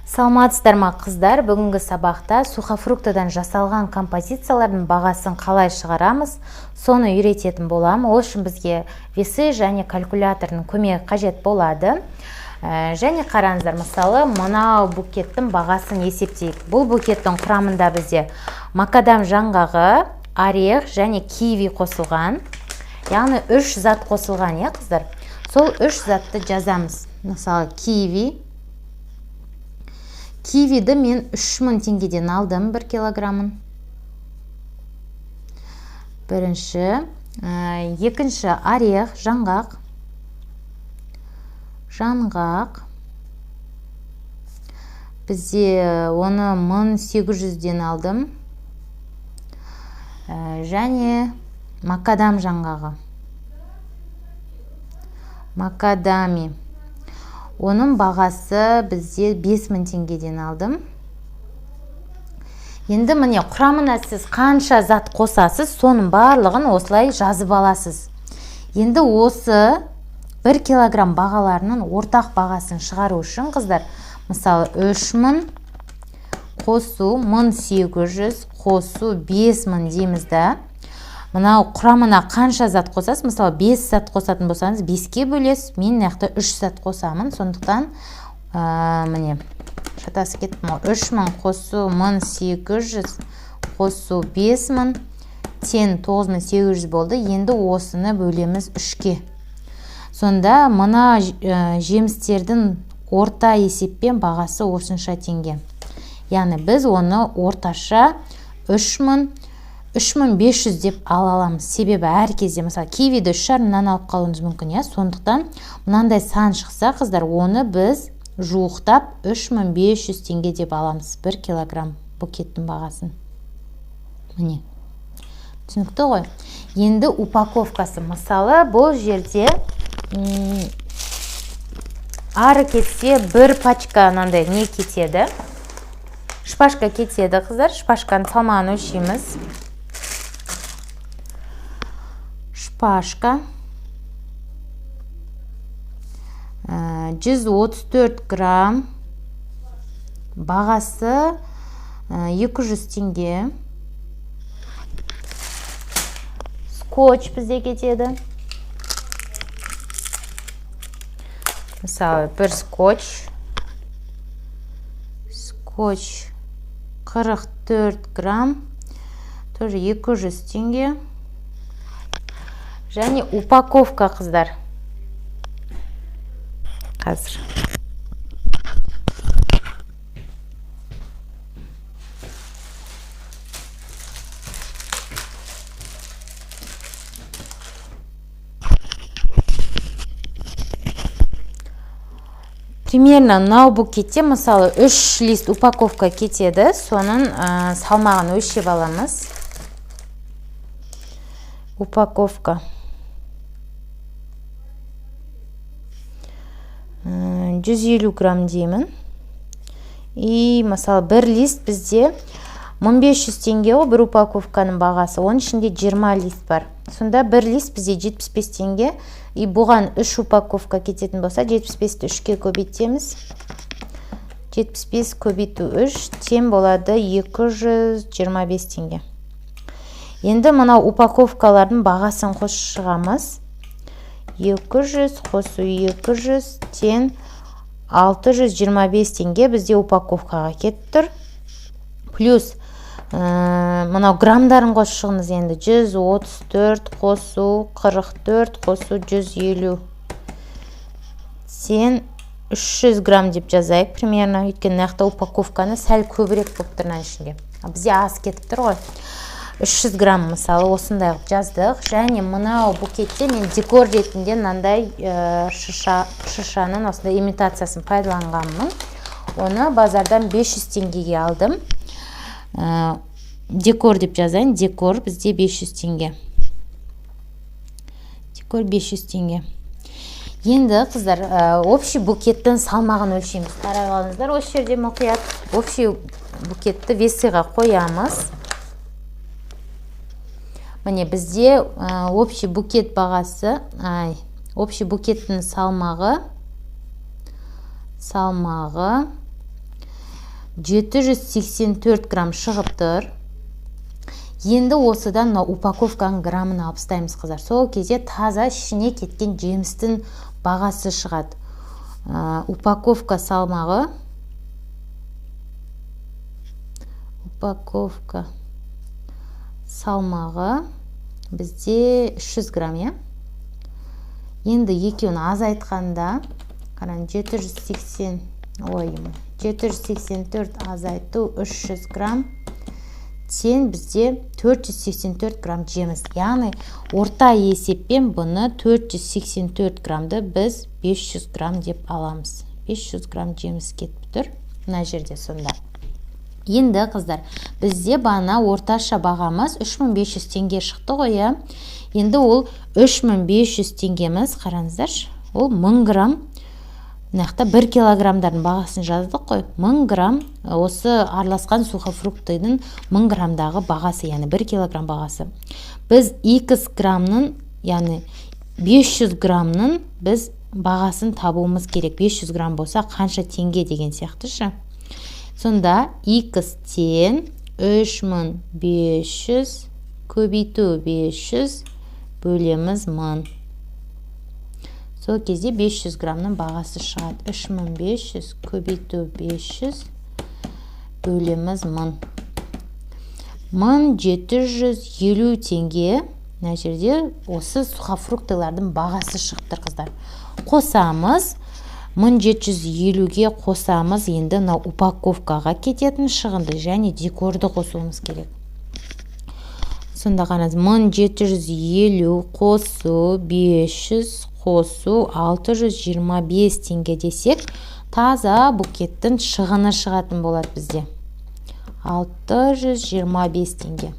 Саламатсыздар ма, қыздар? Бүгінгі сабақта сухофруктадан жасалған композициялардың бағасын қалай шығарамыз, соны үйрететін боламын. Ол үшін бізге весы және калькулятордың көмегі қажет болады. Және қараңыздар, мысалы, мынау букеттің бағасын есептейік. Бұл букеттің құрамында бізде макадам жаңғағы, орех және киви қосылған. Яғни 3 зат қосылған, иә, қыздар? Сол 3 затты жазамыз. Мысалы, киви. Кивиді мен 3000 теңгеден алдым 1 килограммын. Бірінші, екінші орех, жаңғақ. Жаңғақ. Бізде оны 1800-ден алдым. Және макадам жаңғағы. Макадами. Оның бағасы бізде 5000 теңгеден алдым. Енді міне, құрамына сіз қанша зат қосасыз, соның барлығын осылай жазып аласыз. Енді осы 1 килограмм бағаларының ортақ бағасын шығару үшін, қыздар, мысалы, 3000 қосу 1800 қосу 5000 дейміз да. Мынау құрамына қанша зат қосасыз, мысалы, 5 зат қосатын болсаңыз, 5-ке бөлесіз. Мен мына жақта 3 зат қосамын, сондықтан міне, шатасып кеттім ғой. 3000 қосу 1800 қосу 5000 тең 9800 болды. Енді осыны бөлеміз 3-ке. Сонда мына жемістердің орта есеппен бағасы осынша теңге. Яғни біз оны орташа 3500 деп ала аламыз. Себебі әр кезде, мысалы, кивиді үш жарымнан алып қалуымыз мүмкін, иә? Сондықтан мынандай сан шықса, қыздар, оны біз жуықтап 3500 теңге деп аламыз 1 килограмм букеттің бағасын. Міне, түсінікті ғой. Енді упаковкасы, мысалы, бұл жерде ары кетсе бір пачка мынандай не кетеді, шпажка кетеді, қыздар. Шпажканың салмағын өлшейміз. Шпажка 134 грамм, бағасы 200 теңге. Скотч бізде кетеді. Мысалы, бір скотч. Скотч 44 грамм, тоже 200 теңге. Және упаковка, қыздар. Қазір. Примерно мынау букетте, мысалы, 3 лист упаковка кетеді, соның салмағын өлшеп аламыз. Упаковка 150 грамм деймін. И, мысалы, бір лист бізде 1500 теңге ғой, бір упаковканың бағасы. Оның ішінде 20 лист бар. Сонда бір лист бізде 75 теңге. И бұған 3 упаковка кететін болса, 75-ті 3-ке көбейтеміз. 75 көбейту 3 тең болады 225 теңге. Енді мынау упаковкалардың бағасын қосып шығамыз. 200 қосу 200 тең 625 теңге бізде упаковкаға кетіп тұр. Плюс мынау граммдарын қосып шығыңыз енді. 134 қосу 44 қосу 150 тең 300 грамм деп жазайық примерно. Өйткені мына жақта упаковканы сәл көбірек болып тұр мынаның ішінде. Бізде аз кетіп тұр ғой. 300 грамм, мысалы, осындай қылып жаздық. Және мынау букетте мен декор ретінде мынандай шыршаның осындай имитациясын пайдаланғанмын. Оны базардан 500 теңгеге алдым. Декор деп жазайын. Декор бізде 500 теңге. Декор 500 теңге. Енді, қыздар, общий букеттің салмағын өлшейміз. Қарап алыңыздар, осы жерде мұқият. Общий букетті весыға қоямыз. Міне, бізде общий букет бағасы, общий букеттің салмағы 784 грамм шығып тұр. Енді осыдан мына упаковканың граммын алып тастаймыз, қыздар. Сол кезде таза ішіне кеткен жемістің бағасы шығады. Упаковка салмағы, упаковка салмағы бізде 300 грамм, иә. Енді екеуін азайтқанда, қараңыз, 780, ой, 784 азайту 300 грамм тең бізде 484 грамм жеміс. Яғни орта есеппен бұны 484 граммды біз 500 грамм деп аламыз. 500 грамм жеміс кетіп тұр мына жерде сонда. Енді, қыздар, бізде бағана орташа бағамыз 3500 теңге шықты ғой, иә. Енді ол 3500 теңгеміз, қараңыздаршы, ол 1000 грамм, мына жақта 1 килограммдардың бағасын жаздық қой. 1000 грамм осы араласқан сухофруктыдың 1000 граммдағы бағасы, яғни 1 килограмм бағасы. Біз x граммның, яғни 500 граммның біз бағасын табуымыз керек. 500 грамм болса қанша теңге деген сияқты шы. Сонда x тең 3500 көбейту 500 бөлеміз 1000. Сол кезде 500 граммның бағасы шығады. 3500 көбейту 500 бөлеміз 1000. 1750 теңге. Мына жерде осы сухофруктылардың бағасы шығып тұр, қыздар. Қосамыз. 1750-ге қосамыз енді мына упаковкаға кететін шығынды және декорды қосуымыз керек. Сонда қараңыз, 1750 қосу 500 қосу 625 теңге десек, таза букеттің шығыны шығатын болады бізде. 625 теңге.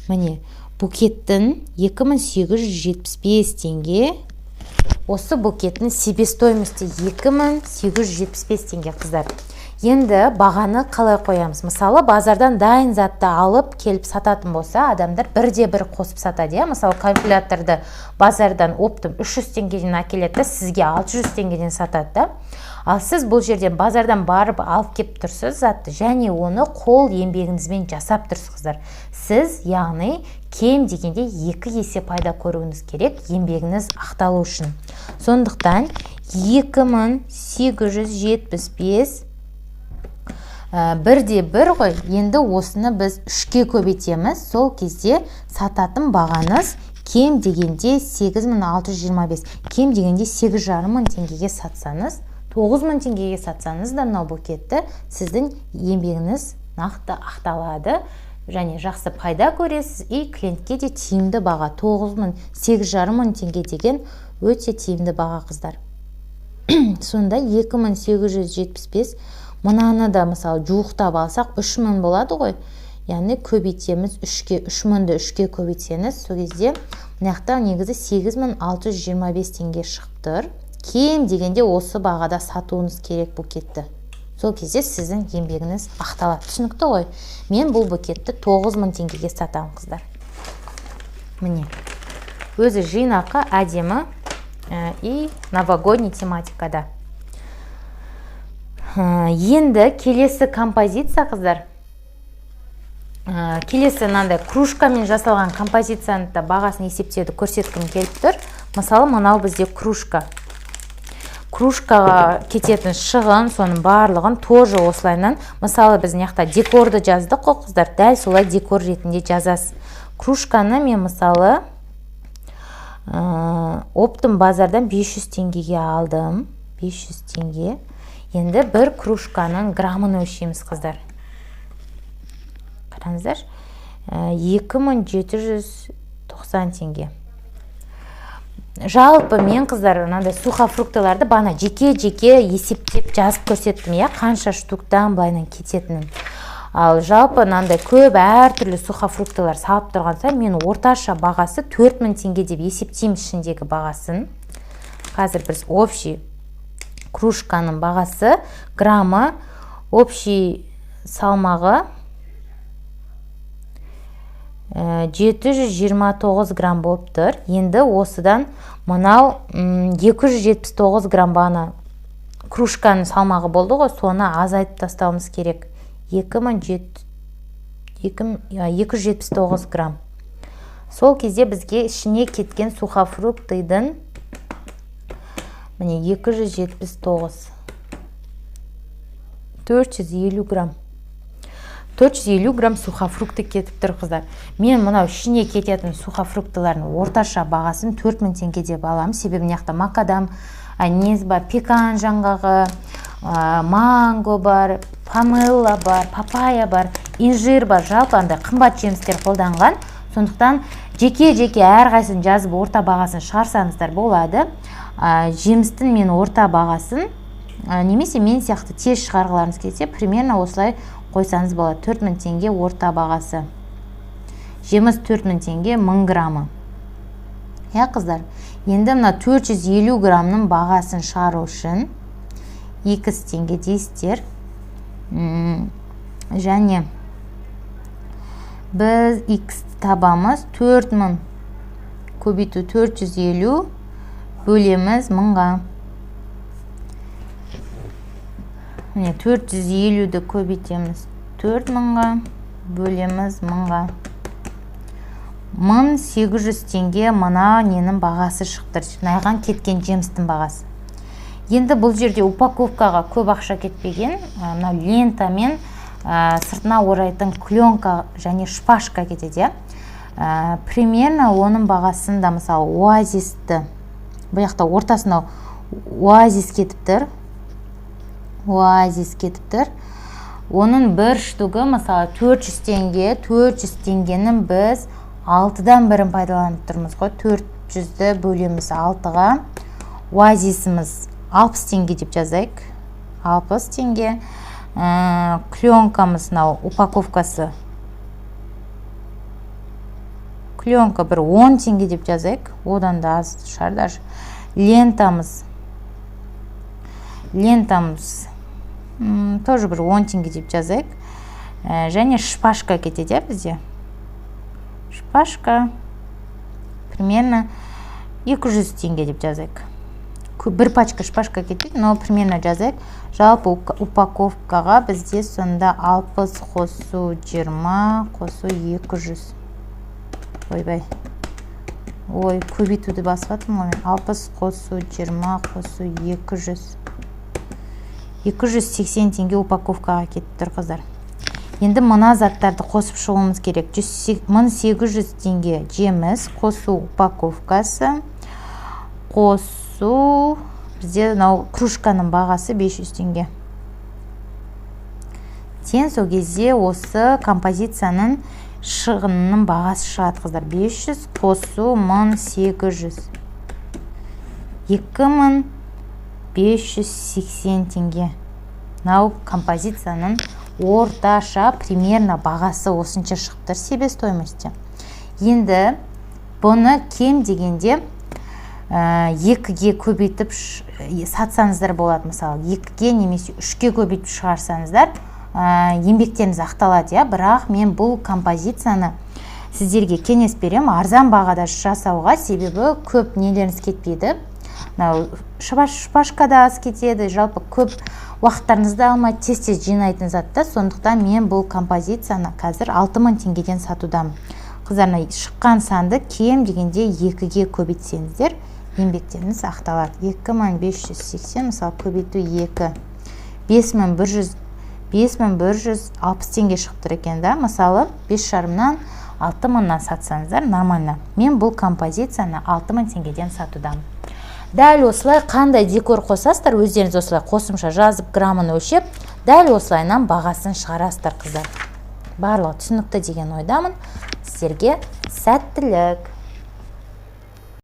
Міне, букеттің 2875 теңге. Осы букеттің себестоимости 2875 теңге, қыздар. Енді бағаны қалай қоямыз? Мысалы, базардан дайын затты алып келіп сататын болса, адамдар бірде бір қосып сатады, иә. Мысалы, калькуляторды базардан оптом 300 теңгеден әкеледі, сізге 600 теңгеден сатады да. Ал сіз бұл жерден базардан барып алып кеп тұрсыз затты және оны қол еңбегіңізбен жасап тұрсыз, қыздар. Сіз, яғни, кем дегенде 2 есе пайда көруіңіз керек еңбегіңіз ақталу үшін. Сондықтан 2875 бірде бір ғой, енді осыны біз 3-ке көбейтеміз. Сол кезде сататын бағаңыз кем дегенде 8625, кем дегенде 8,5 мың теңгеге сатсаңыз, 9000 теңгеге сатсаңыз да мынау букетті, сіздің еңбегіңіз нақты ақталады және жақсы пайда көресіз, и клиентке де тиімді баға. 9000, 8,5 мың теңге деген өте тиімді баға, қыздар. Сонда 2875, мынаны да мысалы жуықтап алсақ 3000 болады ғой, яғни көбейтеміз 3-ке, 3000-ды 3-ке көбейтсеңіз, сол кезде мына жақта негізі 8625 теңге шығып тұр. Кем дегенде осы бағада сатуыңыз керек букетті. Сол кезде сіздің еңбегіңіз ақталады. Түсінікті ғой? Мен бұл букетті 9000 теңгеге сатамын, қыздар. Міне, өзі жинақы, әдемі и новогодний тематикада. Енді келесі композиция, қыздар. Келесі мынандай кружкамен жасалған композицияны да бағасын есептеуді көрсеткім келіп тұр. Мысалы, мынау бізде кружка. Кружкаға кететін шығын, соның барлығын тоже осылайынан, мысалы, біз мына жақта декорды жаздық қой, қыздар, дәл солай декор ретінде жазасыз. Кружканы мен, мысалы, оптом базардан 500 теңгеге алдым. 500 теңге. Енді бір кружканың граммын өлшейміз, қыздар. Қараңыздар, 2790 теңге. Жалпы мен, қыздар, мынандай сухофруктыларды бағана жеке-жеке есептеп жазып көрсеттім, иә, қанша штуктан былайынан кететінін. Ал жалпы мынандай көп әртүрлі сухофруктылар салып тұрған сайын мен орташа бағасы 4000 теңге деп есептеймін ішіндегі бағасын. Қазір біз общий кружканың бағасы, граммы, общий салмағы 729 грамм болып тұр. Енді осыдан мынау 279 грамм бағана кружканың салмағы болды ғой, соны азайтып тастауымыз керек. 279 грамм. Сол кезде бізге ішіне кеткен сухофруктыдың міне 279 450 грамм. 450 грамм сухофрукты кетіп тұр, қыздар. Мен мынау ішіне кететін сухофруктылардың орташа бағасын 4000 теңге деп аламын. Себебі мына жақта макадам, несі бар, пекан жаңғағы, манго бар, помело бар, папайя бар, инжир бар, жалпы андай қымбат жемістер қолданған. Сондықтан жеке-жеке әрқайсысын жазып орта бағасын шығарсаңыздар болады. Жемістің мен орта бағасын, немесе мен сияқты тез шығарғыларыңыз келсе, примерно осылай қойсаңыз болады. 4000 теңге орта бағасы. Жеміс 4000 теңге 1000 граммы. Иә, қыздар. Енді мына 450 граммның бағасын шығару үшін 2 теңге дейсіздер. Және біз x табамыз. 4000 көбейту 450 бөлеміз 1000-ға. Міне 450-ді көбейтеміз 4000-ға, бөлеміз 1000-ға. 1800 теңге мына ненің бағасы шықты, мынаған кеткен жемістің бағасы. Енді бұл жерде упаковкаға көп ақша кетпеген, мына лента мен сыртына орайтын пленка және шпажка кетеді, иә. Примерно оның бағасын да, мысалы, оазисті, бұл жақта ортасына оазис кетіп тұр. Оазис кетіп тұр. Оның бір штугы, мысалы, 400 теңге. 400 теңгенің біз 6-дан бірін пайдаланып тұрмыз ғой. 400-ді бөлеміз 6-ға. Оазисіміз 60 теңге деп жазайық. 60 теңге. Пленкамыз, мынау упаковкасы. Пленка бір 10 теңге деп жазайық. Одан да аз шығар даже. Лентамыз. Лентамыз тоже бір 10 теңге деп жазайық. Және шпажка кетеді бізде. Шпажка примерно 200 теңге деп жазайық. Бір пачка шпажка кетпейді, но примерно жазайық. Жалпы упаковкаға бізде сонда 60 қосу 20 қосу 200. Ойбай. Ой, көбейтуді басып жатырмын ғой мен. 60 қосу 20 қосу 200. 280 теңге упаковкаға кетіп тұр, қыздар. Енді мына заттарды қосып шығуымыз керек. 1800 теңге жеміс қосу упаковкасы қосу бізде мынау кружканың бағасы 500 теңге. Тең сол кезде осы композицияның шығынының бағасы шығады, қыздар. 500 қосу 1800. 2580 теңге. Мынау композицияның орташа примерно бағасы осынша шығып тұр себестоимости. Енді бұны кем дегенде 2-ге көбейтіп сатсаңыздар болады. Мысалы, 2-ге немесе 3-ке көбейтіп шығарсаңыздар, еңбектеріңіз ақталады, иә. Бірақ мен бұл композицияны сіздерге кеңес беремін арзан бағада жасауға, себебі көп нелеріңіз кетпейді. Мынау шпажка да аз кетеді, жалпы көп уақыттарыңызды алмайды, тез-тез жинайтын зат та. Сондықтан мен бұл композицияны қазір 6000 теңгеден сатудамын. Қыздар, мына шыққан санды кем дегенде 2-ге көбейтсеңіздер, еңбектеріңіз ақталады. 2580, мысалы, көбейту 2. 5160 теңге шығып тұр екен да. Мысалы, бес жарымнан алты мыңнан сатсаңыздар нормально. Мен бұл композицияны 6000 теңгеден сатудамын. Дәл осылай қандай декор қосасыздар, өздеріңіз осылай қосымша жазып, граммын өлшеп, дәл осылайынан бағасын шығарасыздар, қыздар. Барлығы түсінікті деген ойдамын. Сіздерге сәттілік.